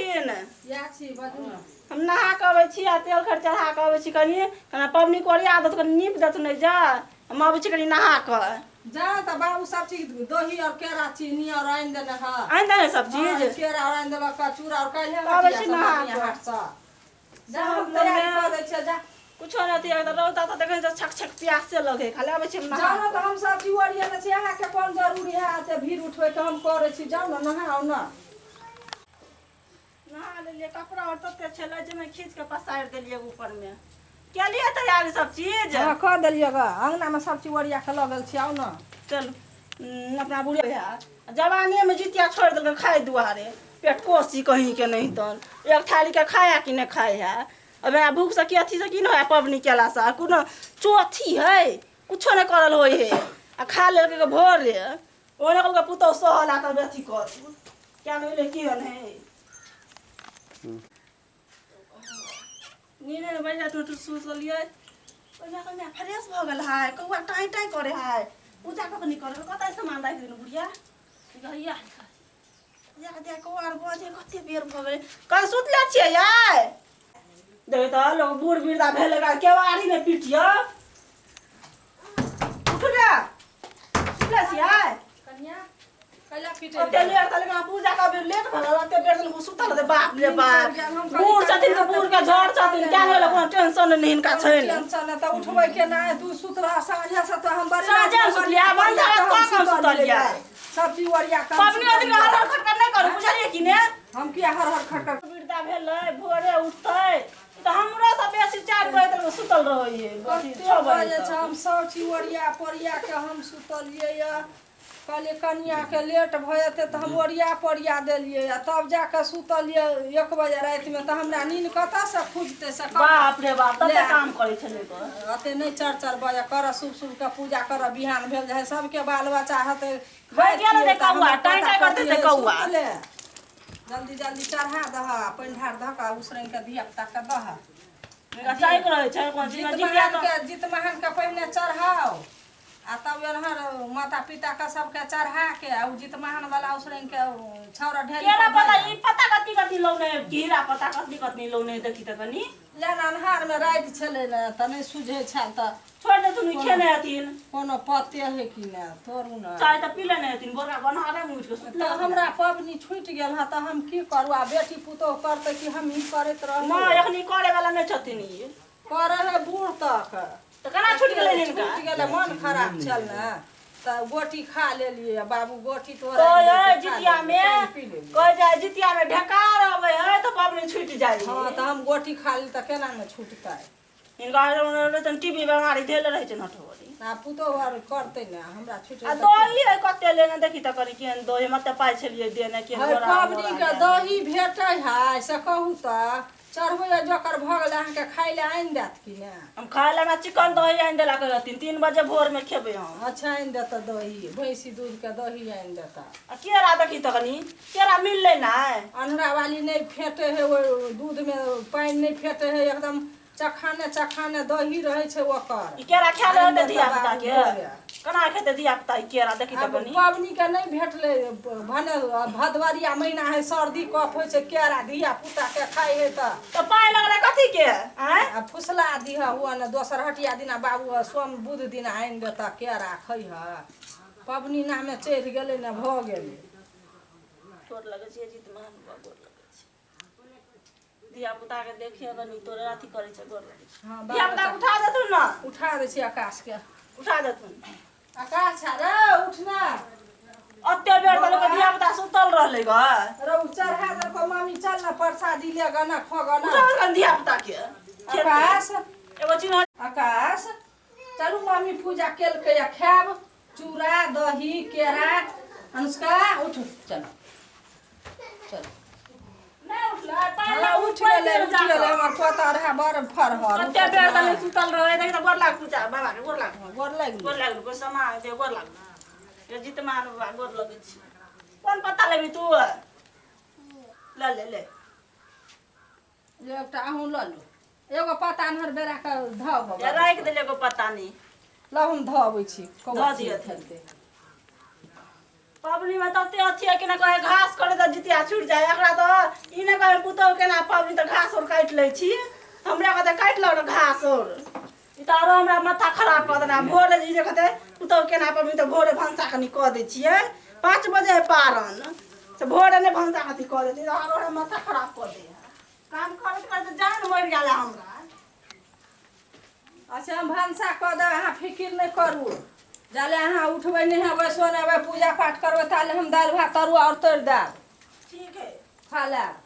छथिन? इएह छी, बाजू ने। हम नहा कऽ अबै छी आ तेल खर चढ़ा कऽ अबै छी। कनि कना पबनी कोरिया देत, कनि नीप देत। नहि जा, हम अबै छी कनि नहा कऽ। जा तऽ बाबू सब चीज दही और केरा चीनी और आनि देने है। आनि देने सब हाँ, चीज? केरा और आनि देलक, चूड़ा और काल्हि तऽ अबै छी नहा कऽ। हाटसँ। जा, हम तैयारी कऽ दै छियै, जा। कुछो नहि अथी, तऽ रौदा तऽ देखै छी, छक छक प्यासे लगे। खाली अबै छी हम नहा जाउ ने। कऽ। तऽ हम सब चीज ओरियेने छी, अहाँके कोन जरूरी है एते भीड़ उठबैके? हम करै छी, जाउ ने, नहाउ ने। नहा लेलियै। कपड़ा आओर तते छलै जाहिमे खींच के पसारि देलियै ऊपरमे। केलियै तैयारी सब चीज? हँ, कऽ देलियै ग। अङ्गनामे सब चीज ओरिया कऽ लऽ गेल छी, आउ ने। चलू। अपना बुढ़े है जवानीमे जितिया छोड़ि देलकै खाइ दुआरे, पेट कोसी कहीं के नहीं। तहन एक थाली के खाए है कि नहि खाए है? अब यहाँ भूख से की अथी से की नहि है। पबनी केलासँ आ कोनो चोथी है, कुछो नहि करल होइ है आ खा लेलकै भोरे। ओने कहलकै पुतहु सहल आ तब अथी करू। क्या नहि की नहीं नीने ने बढ़िया। टूट सुतलियै, ओहिना कनिया फ्रेश भऽ गेल है। कौआ टाँय टाँय करे है। पूजा कखनी करे? कतऽ सामान राखि देलहुँ बुढ़िया? हैया जा जा, कौआ आर बजे। कते बेर भऽ गेलै? कल सुतले छियै यै? देखै तऽ लोक बूढ़ वृद्धा भेल, एकरा केवाड़ी मे पिटियो। उठू ने, सुतले छियै? कनिया, कैला पीटै? ओते लेट तक पूजा कर, लेट भऽ गेल। ओते बेर तक सुतल रहतै? बाप रे बाप, बूढ़ छथिन तऽ बूढ़ के झड़ छथिन। क्या नहि कोनो टेंशन नहि हिनका छनि। टेंशन नहि तऽ उठबै के नहि? तू सुत रह साँझे से, तऽ हम बड़ी साँझे हम सुतलियै, भनसा कम हम सुतलियै। सब चीज ओरिया कऽ हम पबनी दिन सुतलियै। हर हर खटखट नहि करू, बुझलियै कि ने? हम किया हर हर खटखट? वृद्धा भेलै, भोरे उठतै तऽ हमरो से बेसी 4 बजे तक सुतल रहै है, अथी कते 6 बजे बजे छै? तक। हम सब चीज ओरिया पोरिया के हम सुतलियै यऽ। कहलियै कनियाके लेट भऽ जेतै, तऽ हम ओरिया पोरिया देलियै आ तब जाके सुतलियै 1 बजे रातिमे। तऽ हमरा नींद कतऽसँ खुजतै से कहू? बाप रे बाप, तते ले। काम करै छलै गऽ। अते नहि चर चर बजे कर, शुभ शुभके पूजा कर। बिहान भेल जाइ, सबके बाल बच्चा हेतै। बैठ गेल हेतै कौआ, टाँय टाँय करतै से कौआ। सुतले। जल्दी जल्दी चढ़ा दह, पानि ढार दह आ उसरैन के धिया पुता के दह। हिनका चाहैत रहै छै कोन चीज जीत जितिया महान के, जीत महान के पहिने चढ़ाओ आ तब एनहर माता पिता के सबके चढ़ा के आ उ जीत महान वाला उसरैन के छाउरा ढेरी केरा पर पता धऽ ई पता कथी कथी लौने, घेरा पता कथी कथी लौने, देखी तऽ कनी। ले ने। अन्हार मे राति छलै ने, तऽ नहि सुझै छल तऽ। छोड़ देथुन, ई खेने हथिन। कोनो पते है कि नहि, तोड़ू ने। चाय तऽ पी लेने हेथिन। बोरा बन्हारे मे उठि कऽ सुतले। तऽ हमरा पबनी छुटि गेल हँ, तऽ हम की करू? आ बेटी पुतोहु करतै कि हमही करैत रहू? नहि, एखनी करे वाला नहि छथिन ई। करै है बूढ़ तक। तऽ केना छुटि गेलै हिनका? छुटि गेलै, मन खराब छल ने, तऽ गोटी खा लेलियै। बाबू गोटी तोरा कहै है जितिया मे पी लेलियै। कहै जाइ जितिया मे ढेकार अबै है तऽ पबनी छुटि जाइ है। हँ, तऽ हम गोटी खा ली तऽ केना ने छुटतै? हिनका टीबी बेमारी धेले रहै छै नठोरी। आ पुतोहु आर करतै ने, हमरा छुटि। आ दही है कते लेने, देखी तऽ कनी केहन दही। मते पाइ छलियै देने, केहन है बोरा पबनी बोरा के देने। दही भेटै है से कहू तऽ? चढ़बै जोकर भऽ गेलै, अहाँके खाय लए आनि देत कि ने? हम खाय लए, हमरा चिकन दही आनि देला कहथिन, 3 बजे भोर मे खेबै हम। अच्छा, आनि देतऽ दही, भैंसी दूध के दही आनि देतऽ। आ केरा देखी तऽ कनी, केरा मिललै नहि? अन्हरा वाली नहि फेटे है, ओहि दूधमे पानि नहि फेटे है, एकदम चखाने चखाने दही रहै छै ओकर। ई केरा खाय ले आनि हेतै देतऽ धिया पुता बाबू के? भोरे। केना खेतै धिया पुता ई केरा, देखी तऽ आब कनी। पबनी के नहि भेटलै, भने भदवरिया महीना है, सर्दी कफ होइ छै, केरा धिया पुता के खाइ है तऽ। तऽ पाइ लगलै कथी के आँय? आ फुसला दिह हुआ ने, दोसर हटिया दिना बाबू सोम बुध दिना आनि देतऽ केरा, खैह। पबनी नामे चढ़ि गेलै ने, भऽ गेलै। गोर लगै छियै जीत महान बाबा, गोर लगै छी। धिया पुता के देखिए कनी, तोरे अथी करै छै। गोर लगै छै। हँ। धिया बाल पुता बच्चा उठा देथुन ने। उठा दै छी आकाशके। उठा देथुन। आकाश रे, उठ ना। ओते बेर तक लोक धिया पुता सुतल रहलै ग। रौ, चढ़ा देलको मम्मी, चल ना, प्रसादी ले ग ना, खो ग ना। उठा कनी धिया पुता के। आकाश। एगो चिन्ह। आकाश, चलू, मम्मी पूजा केलकै आ खायब चूड़ा दही केरा। अनुष्का, उठ, चल चल। नहि उठलै पानि। हाँ, उठ गेलै, उठ गेलै। हमर पोता रहे बड़ फरहर। ओते बेर तक सुतल रहै। देख तऽ, गोर लाग पूजा बाबा के, गोर लाग। गोर लागि। गोर लागल, कोइ सामान दे। गोर लागल ये जितमान बाबा, गोर लगै छी। कोन पत्ता लेबही तू? ले ले ले। एकटा अहूँ लऽ लू, एगो पत्ता अन्हर बेरा के धऽ ये राखि देले एगो पत्ता नहीं। लऽ, हम धऽ अबै छी कौआ धऽ दिअ। खेलतै। पबनीमे तते अथी है कि ने कहे घास करे तऽ जितिया छुटि जाय। एकरा तऽ ई नहि कहे पुतहु केना पबनी तऽ घास और काटि लै छी, हमरा कहते काटि लौ ने घास और। ई तऽ आरो हमरा माथा खराब कऽ देना। भोरे ई जे कहते पुतहु केना पबनी तऽ भोरे भनसा कनि कऽ दै छियै, 5 बजे है पारन, से भोरे नहि भनसा अथी कऽ दै छियै, आरो हमरा माथा खराब कऽ दै है। काम करैत करैत जान मरि गेल है हमरा। अच्छा, हम भनसा कऽ देब, अहाँ फिकिर नहि करू। जाले अहाँ उठबै, नहेबै सोनेबै, पूजा पाठ करबै, ताले हम दालि भात तरुआ आओर तोड़ि देब। ठीक है। खा लेब।